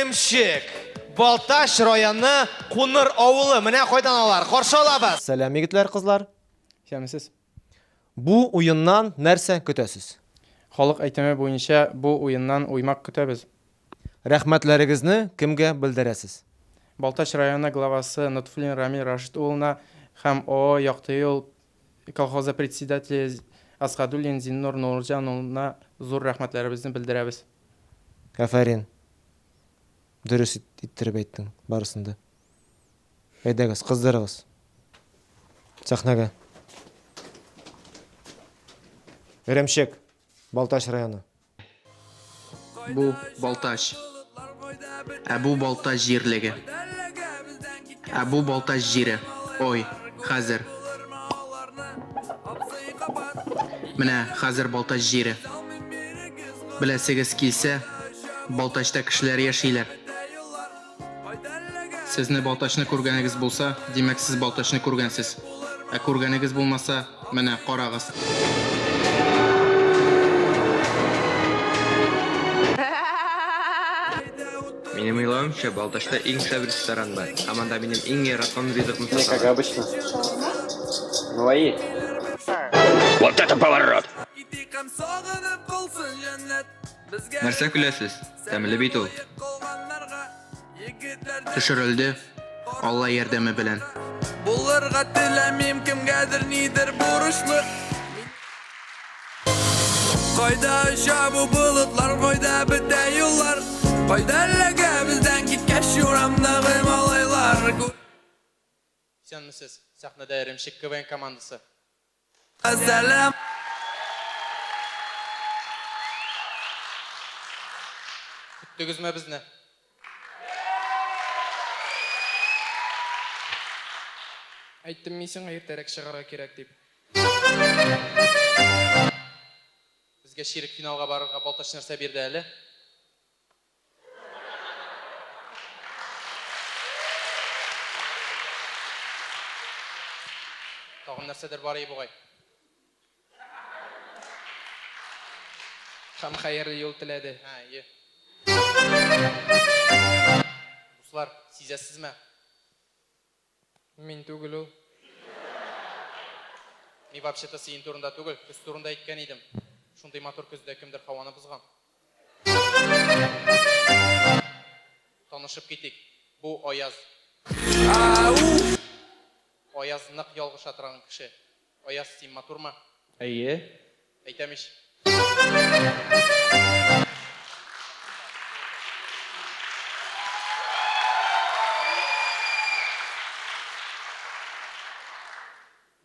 Эремчек. Балтач районы Куныр авылы. Менә кайдан алар. Каршы алабыз. Сәлам, егетләр, кызлар. Исәнмесез. Бу уеннан нәрсә көтәсез? Халык әйтеме буенча бу уеннан уймак көтәбез. Рәхмәтләрегезне кемгә белдерәсез? Балтач районы главасы Нотфуллин Рамил Рашит улына һәм ООО Якты юл колхозы председателе Асхадуллин Зиннур Нурҗан улына зур рәхмәтләребезне белдерәбез. Афәрин. Дөрес иттереп әйттең барысын да. Әйдәгез, кыздырыгыз. Сәхнәгә. Эремчек, Балтач районы. Бу, Балтач. Ә бу Балтач җирлеге. Ә бу Балтач җире. Ой, хәзер. Менә хәзер Балтач җире. Беләсегез килсә, Балтачта кешеләр яшиләр. Сезне Балтачны күргәнегез булса, димәк, сез Балтачны күргәнсез. Ә күргәнегез булмаса, менә, карагыз. Минем уйлавымча, Балтачта иң шәп ресторан бар. Һәм анда минем иң яраткан ризыкны саталар. Вот это поворот! Нәрсә көләсез? Тәмле бит ул. Төшерелде, Алла ярдәме белән. Булырга теләмим кемгәдер нидер бурычлы. Кайда оча бу болытлар, кайда бетә юллар? Кайда эләгә бездән киткәч урамдагы малайлар? Исәнмесез, сәхнәдә Эремчек КВН командасы. Сәлам. Көттегезме безне? Әйттем мин сиңа иртәрәк чыгарга кирәк дип. Безгә чирек финалга барырга Балтач нәрсә бирде әле? Тагын нәрсәдер бар ие бугай. Һәм хәерле юл теләде. Ә, ие. Дуслар, сизәсезме? Мин түгел ул. Мин вообще-то синең турында түгел, көз турында әйткән идем. Шундый матур көздә кемдер һаваны бозган. Танышып китик. Бу Аяз. Аяз нык ялгыша торган кеше. Аяз, син матурмы? Әйе. Әйтәм ич.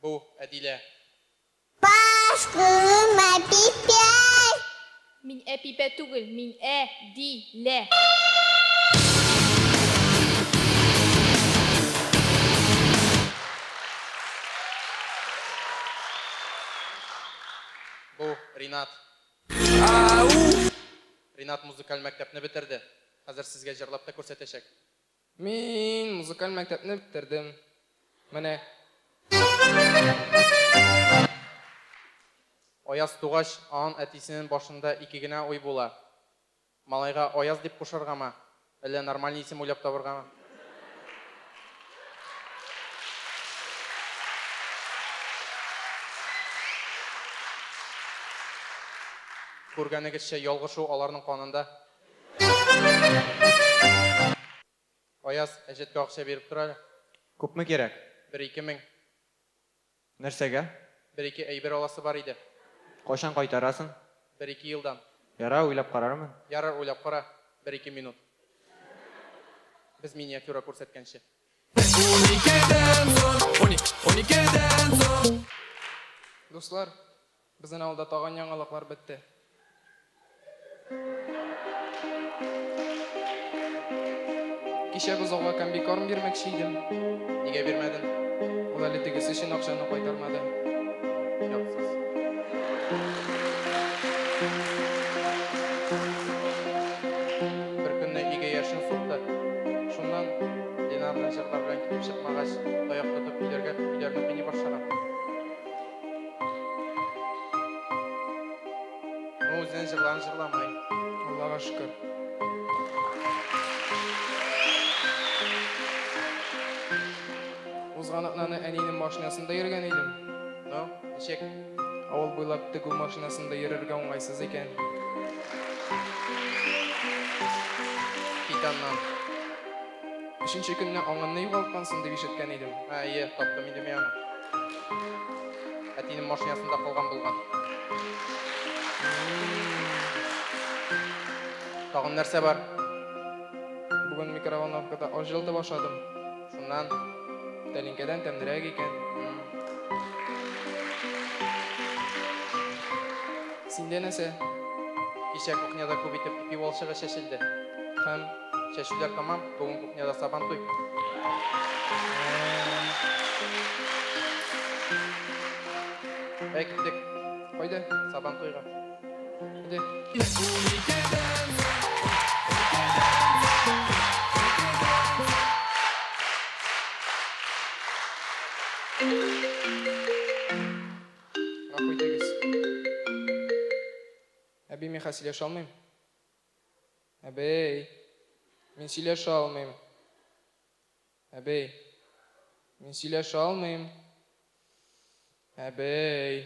Бу, Әдилә. Башкым әпипә. Мин Әпипә түгел, мин Ә, Ди, Лә. Бу, Ринат. Ринат музыкаль мәктәпне бетерде. Хәзер сезгә җырлап та күрсәтәчәк. Мин музыкаль мәктәпне бетердем. Менә. Аяз тугач, аның әтисенең башында ике генә уй була. Малайга Аяз дип кушаргамы, әллә нормальный исем уйлап табыргамы? Күргәнегезчә, ялгышу аларның канында. Аяз, әҗәткә акча биреп тор әле. Күпме кирәк? Бер-ике мең. Нәрсәгә? Бер-ике әйбер аласы бар иде. Кайчан кайтарасың? Бер-ике елдан. Ярар, уйлап карармын. Ярар, уйлап кара. Бер-ике минут. Без миниатюра күрсәткәнче. Уникедән соң, уникедән соң. Дуслар, безнең авылда тагын яңалыклар бетте. Кичә бозауга комбикорм бирмәкче идем. Нигә бирмәдең? Ул әле тегесе өчен акчаны кайтармады. Оятсыз. Беркөнне өйгә яшен сукты. Шуннан? Ленарның җырлар белән килеп чыкмагач, таяк тотып өйләргә өйләрне кыйный башлаган. Ну, үзенең җырларын җырламый. Аллага шөкер. Узган атнаны әнинең машинасында йөргән идем. Ну, ничек? Авыл буйлап тегү машинасында йөрергә уңайсыз икән. Кит аннан. Өченче көнне аңыңны югалткансың дип ишеткән идем. Ә, ие, таптым инде мин аны. Әтинең машинасында калган булган. Тагын нәрсә бар? Бүген микроволновкада аш җылытып ашадым. Шуннан? Тәлинкәдән тәмлерәк икән. Синдә нәрсә? Кичә кухняда күп итеп ипи валчыгы чәчелде. Һәм Чәчүләр тәмам, бүген кухняда Сабантуй. Әй, киттек. Кайда? Сабантуйга. Әйдә. Гафу итегез. Әби, мин хәзер сөйләшә алмыйм. Әбей, мин сөйләшә алмыйм. Әбей, мин сөйләшә алмыйм. Әбей,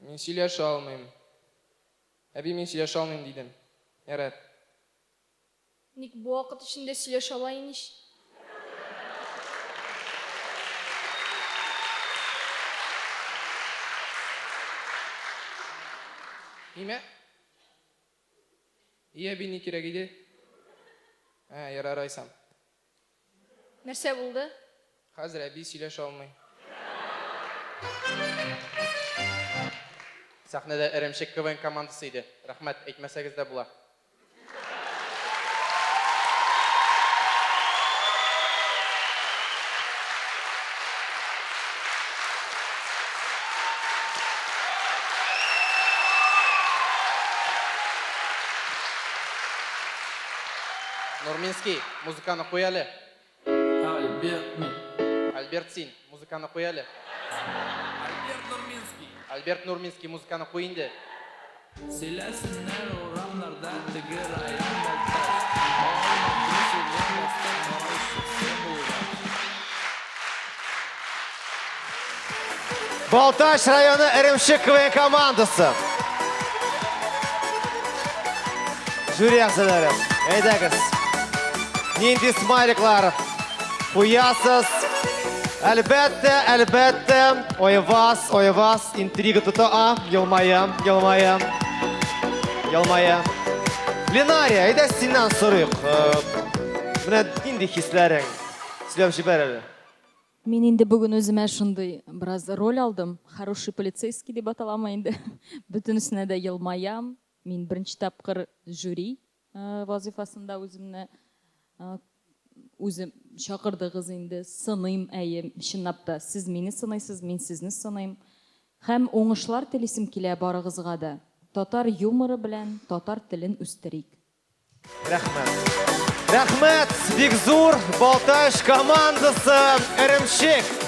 мин сөйләшә алмыйм. Әби, мин сөйләшә алмыйм, дидем. Ярар. Ник бу вакыт эчендә сөйләшә ала инеш? Ниме? И, әби, ни кирәк иде? Ә, ярар, айсам. Нәрсә булды? Хәзер әби сөйләшә алмый. Сәхнәдә Эремчек КВН командасы иде. Рәхмәт, әйтмәсәгез дә була. Нурминский, музыканы куй әле. Альберт мин. Альберт син, музыканы куй әле. Альберт Нурминский. Альберт Нурминский, музыканы куй инде. Сөйләсеннәр урамнарда теге район Балтач. Малай матур чыгып малай чыкса булгач. Балтач районы Эремчек КВН командасы. Жюри әгъзалары, әйдәгез. Нинди смайликлар куясыз? Әлбәттә, әлбәттә, Ойваз, Ойваз интрига тота, а, елмая, елмая, елмая. Ленария, әйдә синнән сорыйк. Менә нинди хисләрең? Сөйләп җибәр әле. Мин инде бүген үземә шундый бераз роль алдым. Хороший полицейский дип аталамы инде. Бөтенесенә дә елмаям. Мин беренче тапкыр жюри вазифасында үземне үзем чакырдыгыз инде. Сыныйм, әйе, чынлап та сез мине сыныйсыз, мин сезне сыныйм. Һәм уңышлар телисем килә барыгызга да. Татар юморы белән татар телен үстерик. Рәхмәт. Рәхмәт, бик зур Балтач командасы Эремчек.